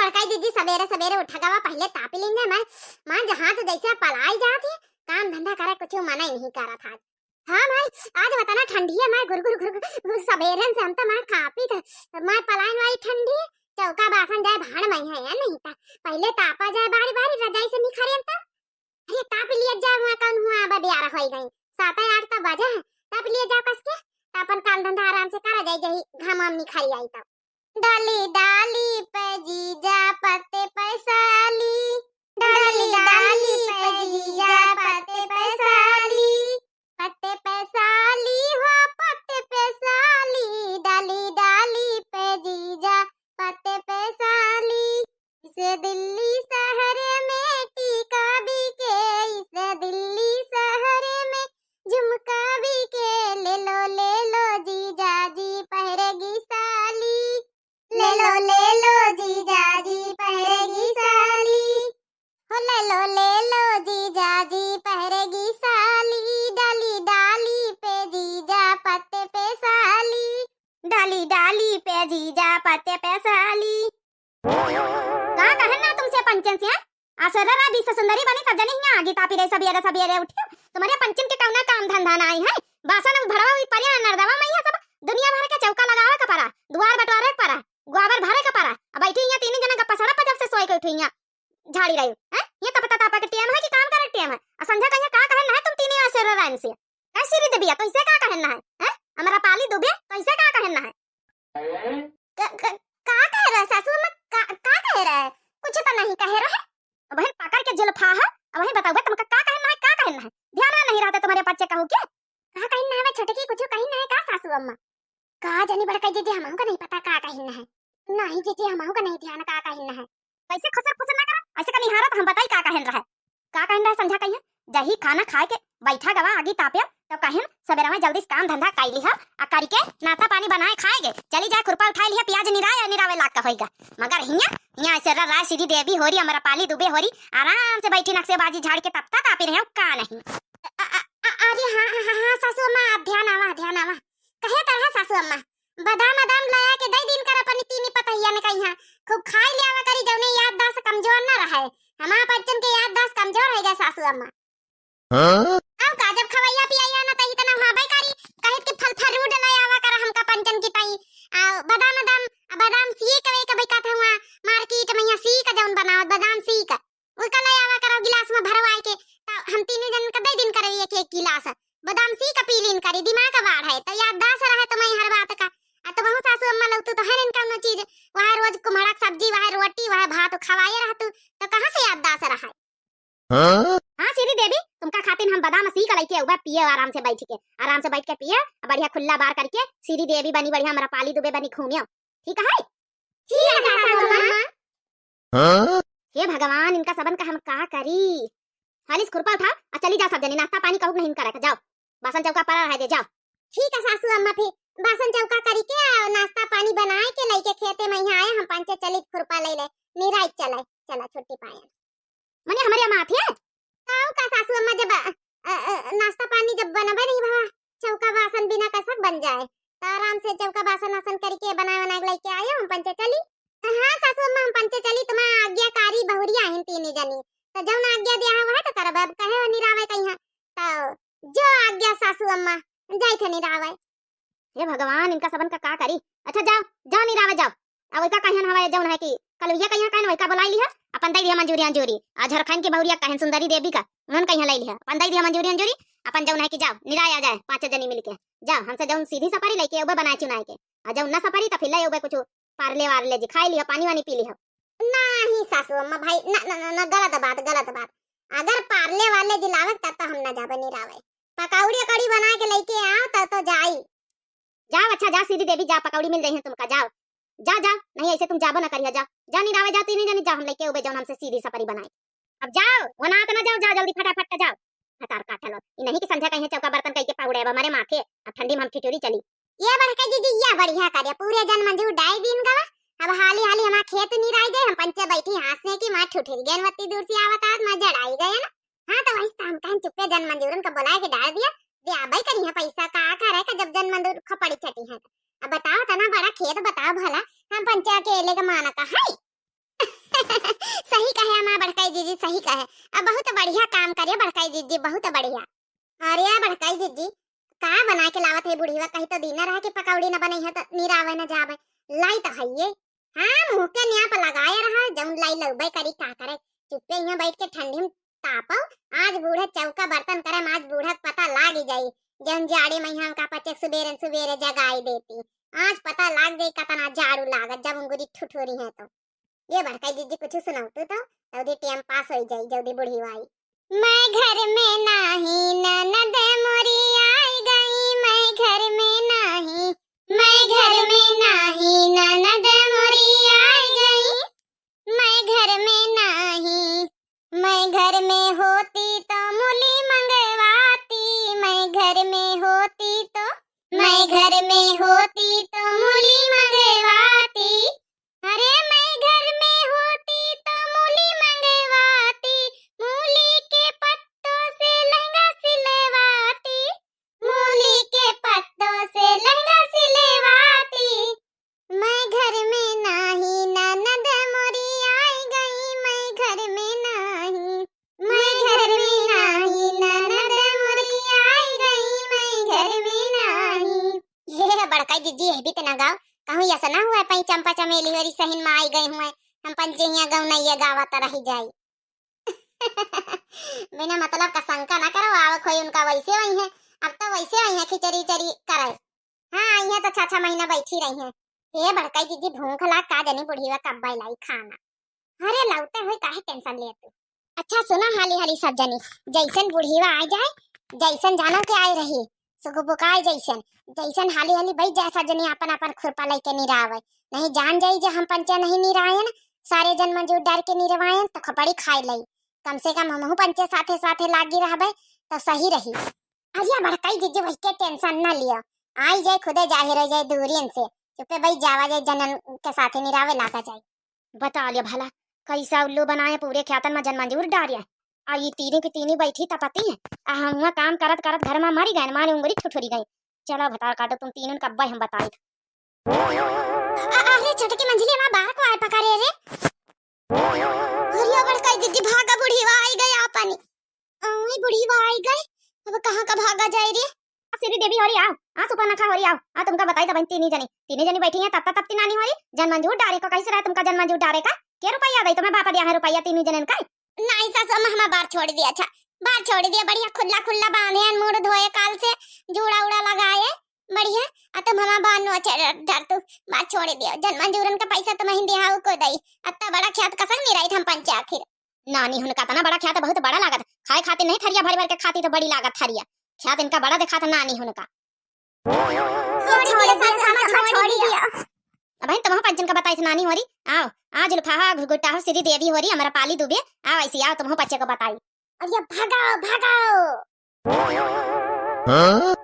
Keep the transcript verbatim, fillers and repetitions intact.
कही दीदी, सबेरे सबेरे उठ गवा, पहिले तापी लीन जाए, मार, मार जहाँ तो जैसे पलाई जात है, काम धंधा करे कुछ मना ही नहीं करत आज। हाँ माई, आज वतना ठंडी है माई, गुर गुर गुर गुर, सबेरन से हम तो माई कांपी थे, माई पलायन वाली ठंडी, चौका बासन जाए भाड़ में है या नहीं था, पहिले तापा जाए बारी बारी रजाई से निखरियन तो। अरे ताप लिए जाए, वहाँ कौन हुआ अब ब्यारा होई गई, सात आठ तो बजे है, ताप लिए जाओ कस के, तो अपन काम धंधा आराम से करा जाए, जही घाम वाम निखरी आई तो। डाली डाली पे जीजा पत्ते पे साली, डाली डाली पे जीजा पत्ते पे साली, पत्ते पे साली हो पत्ते पे साली, डाली डाली पे जीजा पत्ते पे साली। इस दिल्ली शहर में टीका बिके, इस दिल्ली शहर में झुमका बिके, ले लो ले लो जीजा जी पहरेगी साली। ले लो, ले लो जीजा जी पहरेगी साली। हो ले लो, ले लो जीजा जी पहरेगी साली। डाली डाली पे जीजा पत्ते पे साली। डाली डाली पे जीजा पत्ते पे साली। का कहन ना तुमसे पंचन से, हैं? आ सोररा बीस सुंदरी बनी, सब जनी हियाँ आगी तापी रही, सबेरे सबेरे उठी। तुम्हरे पंचन के कौना काम धंधा नाई है? बासन भरवा हुई परिया नरदवा मैया सब दुनिया भर के चौका लगावे के परा, दुआर बटवारे के परा, गोबर भरे के परा। अब बैठी हियाँ तीनी जना गप्पा सड़क पर जब से सोए के उठी हियाँ झाड़ी रही, हैं? ये तपता तापा के टेम है कि काम करे के टेम है? आ संझा कहिया का कहन ना है तुम तीनी आ सोररा इनसे? ए श्री देविया, तो इसे का कहन ना है? हैं? हमारा पाली दुबे, तो इसे का कहन ना है? क-, क-, का कह रहे सासू अम्मा? का, का कह रहे? कुछ तो नहीं कह रहे। अब वही पकड़ के जुल्फा है, अब वही बताओ तुमका का कहना है, का कहना है? ध्यान में नहीं रहते तुम्हारे बच्चे कहू के? का कहना है छोटकी, कुछ कहना है का सासू अम्मा? का जानी बड़का जीजी, हमहू का नहीं पता का कहना है। नहीं जीजी, हमहू का नहीं ध्यान का कहना है। कैसे खुसर फुसर ना करा, ऐसे का निहारा तो हम बताई का कहन रहे। का कहन रहे संझा कहिया? जही खाना खाए के बैठा गवा आगी तापे, तो कहन सबेरा में जल्दी से काम धंधा कर लिहा, आ करके नाश्ता पानी बनाए खाएगे, चली जाए खुरपा उठाए लिहा, पियाज निराए, निरावे लाग का होइगा। मगर हिया, हिया ऐसे रा-, राय श्री देवी होरी, हमारा पाली दुबे होरी, आराम से बैठी नक्शेबाजी झाड़ के तब तक तापी रहे हो का नहीं। अ-, अ-, अ-, अरे हाँ, हाँ, हाँ, हाँ, सासू अम्मा, आप ध्यान आवा, ध्यान आवा। कहे तरह सासू अम्मा, बादाम, बादाम लाया के दई दिन कर अपनी तीनी पतहिया ने कहिया, खूब खाई लियावा करी, जौने याददाश्त कमजोर न रहे। हमार बच्चन के याददाश्त कमजोर हो गया सासू अम्मा। हाँ? अब का, जब खवैया पियाइया ना, तही तना हुआ बाई करी, कहित के फल fruit ले आवा कर हमका पंचन की ताई। आ, बादाम, बादाम, बादाम सीक वे के भाई कहत हुआ, market में यहाँ सीक जौन बनावत, बादाम सीक। उनका ले आवा करो गिलास में भरवाई के, त हम तीनों जन का दे दिन करो एक एक गिलास। बादाम सीक पी लीन करी, दिमाग का बाढ़ है, तो याददाश्त रहे तुम्हें हर बात का। आ तो बहुत सासू अम्मा लोग तू तो है इनका उन्नो चीज, वह रोज कुम्हड़ा के सब्जी, वह रोटी, वह भात खवाए रह तू, तो कहाँ से याददाश्त रहे? हाँ? हाँ, श्री देवी, तुमका खातिर हम बादाम सीक लइके उबा पिए आराम से बैठ के, आराम से बैठ के पिए, बढ़िया खुला बार करके, श्री देवी बनी बढ़िया, हमारा पाली दुबे बनी घूमियो, ठीक है? ठीक है, सासू अम्मा। हाँ? हे भगवान, इनका सबन का हम का करी? हाली से खुरपा उठाओ, आ चली जाओ सब जनी, नाश्ता पानी कहूक नहीं करे, जाओ, बासन चौका पड़ा रहे दे, जाओ। ठीक है सासू अम्मा, फिर बासन चौका करी के, आ, नाश्ता पानी बनाए के लइके खेते में यहाँ आए, हम पंचे चली खुरपा ले ले, निराई चले, चला छुट्टी पाए। मने हमारे अम्मा आती है? आओ का सासू अम्मा, जब, अ, अ, नाश्ता पानी जब बनबे नहीं भवा, चौका बासन बिना कसक बन जाए, तो आराम से चौका बासन आसन करके बनाए बनाए के लइके आयो, हम पंचे चली। हाँ सासू अम्मा, हम पंचे चली, तुम्हार आज्ञाकारी बहुरिया हैं तीनी जनी, तो जौन आज्ञा दिया है वह तो करब। अब कहे हो निरावे कहिया, तो जो आज्ञा सासू अम्मा, जाई थे निरावे। हे भगवान, इनका सबन का का करी? अच्छा जाओ, जाओ निरावे जाओ। अब वैका कहियन हवा जौन है कि कलुइया कहिया कहन वैका बोलाई लिहा, अपन दई दिया मंजूरी अंजूरी। आ झरखैन की बहुरिया कहन सुंदरी देवी का, उन्हन कहिया लाई लिहा, अपन दई दिया मंजूरी अंजूरी, अपन जौन है कि जाओ निराय आ जाए पाँचों जनी मिलके। जाओ हमसे जौन सीधी सपरी लइके उबे बनाए चुनाए के, आ जौन न सपरी तो फिर ले उबे कुछ पारले वारले जी खाई लिहा, पानी वानी पी लिहा। नहीं सासू अम्मा भाई, ना, ना, ना, ना, गलत बात, गलत बात। अगर पारले वाले जी लावे तब तो हम ना जाबे निरावे। पकौड़ी अकौड़ी बना के लइके आओ तब तो जाई। जाओ, अच्छा जाओ श्री देवी, जाओ, पकौड़ी मिल रही है तुमका, जाओ, जाओ, जाओ, नहीं ऐसे तुम जाबो ना करिया, जाओ, जाओ निरावे, जाओ तीनी जनी, जाओ, हम लइके उबे जौन हमसे सीधी सपरी बनाए। अब जाओ, वो ना, ना जाओ, जाओ जल्दी फटाफट का जाओ। हतार काटल हो, ई नहीं कि संझा कहिया चौका बर्तन कइके पहुड़े अब हमारे माथे, अब ठंडी में हम ठिठुरी चली। ये बड़का जीजी, या बढ़िया करे, पूरे जन मंजूर डाई दिन गवा। अब हाली हाली हमार खेत निराई दे, हम पंचे बैठी हाँसे कि माँ ठुठुरी गैन वत्ती दूर से आवत आवत मैं जड़ाई गए ना। हाँ, तो वही शाम का चुप्पे जन मंजूरन का बुलाए के डाल दिया। दे आबे करी है पैसा, का करे का जब जन मंजूर खपड़ी चटी है। अब बताओ तना बड़ा खेत बताओ भला, हम पंचे अकेले का माना का है? जीजी सही कहे, अब बहुत बढ़िया काम करे बड़काई जीजी, बहुत बढ़िया। अरे बड़काई जीजी, का बना के लावत है बुढ़िया? कही तो दीना रहा कि पकौड़ी न बनई है तो निरावे न जावे। लाई तो है ये। हाँ, मुँह के निया पर लगाए रहा, जौन लाई लउबे करी, का करे। चुप्पे यहाँ बैठ के ठंडी में तापो। आज बूढ़े चौका बर्तन करे, आज बूढ़ा के पता लाग ही जाई। जौन जाड़े में यहाँ का पचे सुबेरे सुबेरे जगाई देती, आज पता लाग जाई कतना जाड़ू लागत जब उंगरी ठुठुरी है तो। ये बड़काई जीजी कुछ सुनाओ तू तो, जल्दी टाइम पास हो जाई, जल्दी बुढ़िया आई। मैं घर में नाही, ननद मोरी आई गई, मैं घर में नाही, मैं घर में नाही, ननद मोरी आई गई, मैं घर में नाही। मैं घर में होती तो मूली मंगवाती, मैं घर में होती तो, मैं घर में होती तो मूली मंगवाती। अरे मैं घर में होती तो मूली मंगवाती, मूली के पत्तों से लहंगा सिलवाती, मूली के पत्तों से लहंगा सिलवाती। मैं घर में नाही, ननद मोरी आई गई, मैं घर में नाही, मैं घर में नाही, ननद मोरी आई गई, मैं घर में नाही। ये बड़काई जीजी, ये भी तो ना गाओ, कहूँ ऐसा ना हुआ पई चंपा चमेली होरी सहिन में आई गई हुए, हम पंचे हिया गौनैया गावत रह जाई। बिना मतलब का शंका ना करो, आवक होई उनका वैसे वही है, अब तो वैसे वही है खिचड़ी उचड़ी करे। हाँ, आई है तो छह छह महीना बैठी रही है। ये बड़काई जीजी, भूख लाग का जनी बुढ़िया कब लाई खाना। अरे लौटे हुए काहे टेंशन ले तू। अच्छा सुना हाली हाली सब जनी, जैसन बुढ़िया आ जाए, जैसन जानो के आए रही, सुगुबुकाए जैसन, जैसन हाली हाली बैठ जाए सब जनी, अपन अपन खुरपा लेके निरावे। नहीं जान जाई जे हम पंचा नहीं निरायन, सारे जन मजूर डार के निरवायन तो खपड़ी खाए लई। कम से कम हमहू पंचे साथे साथे लागी रहबे तो सही रही। अरे बड़काई जीजी वही के टेंशन ना लियो, आई जाए खुदे जाहिर हो जाए दूरियन से, चुपे बैठ जावा जाए जनन के साथे निरावे लागा जाए। बता लिया भला, कैसा उल्लू बनाए, पूरे ख्यातन में जन मंजूर डारिया। आ ई तीनी की तीनी बैठी तपती है, आ हम हुआ काम करत करत घर में मरी गए, मारे उंगली ठुठुरी गई। चला भतार काटो तुम तीनों का अब्बे हम बताई। अ-, अरे छोटकी मंझली, हमार बार को आए पकड़े रे। अरे बड़काई जीजी, भागा बुढ़िया आई गई आपनी। आई बुढ़िया आई गई, अब कहाँ का भागा जाए रे? आ श्री देवी होरी आओ, आ सुपर्णखा होरी आओ, आ तुमका बताई तब तीनी जनी, तीनी जनी बैठी हैं, तब तब नानी होरी, जन मंजूर डारे का कैसे रहा तुमका जन मंजूर डारे का? के रुपया दे तुम्हें बाप दिया है रुपया तीनी जनन का? नहीं सासू अम्मा, हमार बार छोड़ दिया, अच्छा बार छोड़ दिया, बढ़िया खुल्ला खुल्ला बांधे हैं, मुड़ धोए काल से, जूड़ा उड़ा लगाए, बढ़िया। आ तुम हमार बार नो अच्छा डर तू, बार छोड़ दिया, जन मंजूरन का पैसा तुम ही दिहाऊ को दई, अत्ता बड़ा ख्यात कसक नहीं रही हम पंचे आखिर। नानी हुनका तना बड़ा ख्यात बहुत बड़ा लागत, खाए खातिर नहीं थरिया भर भर के खाती तो बड़ी लागत थरिया, ख्यात इनका बड़ा दिखात नानी हुनका। छोड़ दिया, सासू अम्मा, छोड़ दिया। अब तुम पंचन का बताई नानी होरी, आओ, आज जुल्फाहा घुघुटा हो, श्री देवी होरी, हमारा पाली दुबे, आओ ऐसी आओ, तुम पंचे को बताई। अरे भगाओ, भगाओ। हाँ?